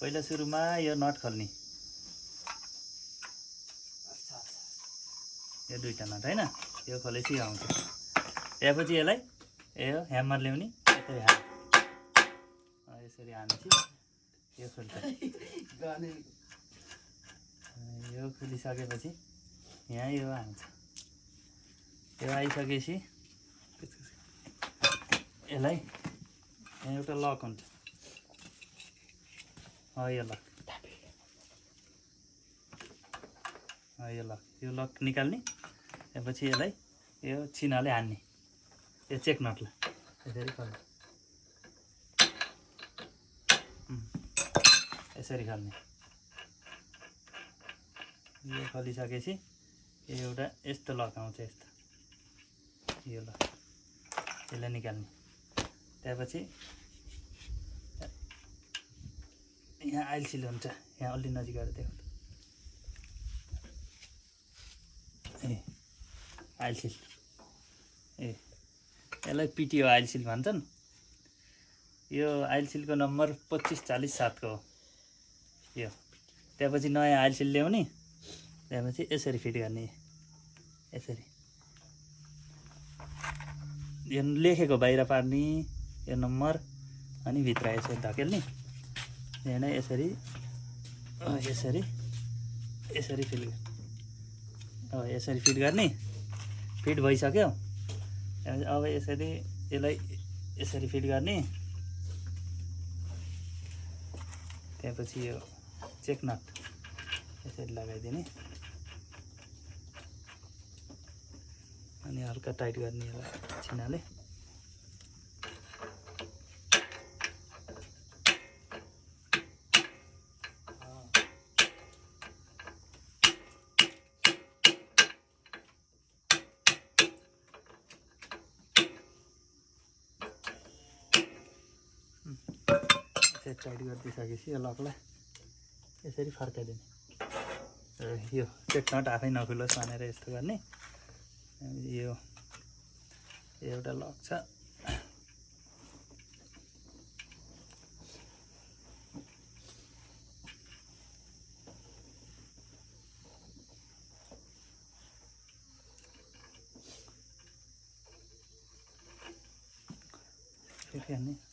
पहिला सुरुमा यो नट खोल्ने, यो दुईटा नट हैन, यो खोलेपछि यो आउँछ। त्यसपछि यसलाई यो ह्यामर ल्याउने, यसरी हानेपछि यो खोल्छ। यो खोलिसकेपछि यहाँ यो हान्छ। यो आइसकेपछि यसलाई यहाँ एउटा लक हुन्छ, यो लक, यो लक निकाल्ने। त्यसपछि यसलाई यो चिनाले हान्ने, यो चेक नटलाई यसरी खोल्ने, यसरी खोल्ने। यो खोलिसकेपछि यो एउटा यस्तो लक आउँछ, यस्तो यो लक, यसलाई निकाल्ने। त्यसपछि यहाँ आइलसिल हुन्छ, यहाँ अलि नजिक गएर देखाउँछ, आइलसिल, यसलाई पिटिओ आइलसिल भन्छन्। यो आइलसिलको नम्बर 2547 को हो यो। त्यसपछि नयाँ आइलसिल ल्याउने, त्यसपछि यसरी फिट गर्ने, यसरी यो लेखेको बाहिर पार्ने यो नम्बर, अनि भित्र यसरी धकेल्ने, यहाँ नै यसरी यसरी यसरी फिट गर्ने, यसरी फिट गर्ने। फिट भइसक्यो। अब यसरी यसलाई यसरी फिट गर्ने। त्यसपछि यो चेक नट यसरी लगाइदिने, अनि हल्का टाइट गर्ने यसलाई चिनाले। यसरी टाइट गरिदिइसकेपछि यो लकलाई यसरी फर्काइदिने, र यो चेक नट आफै नखुलोस् भनेर यस्तो गर्ने। यो एउटा लक छ, फेरि हान्ने।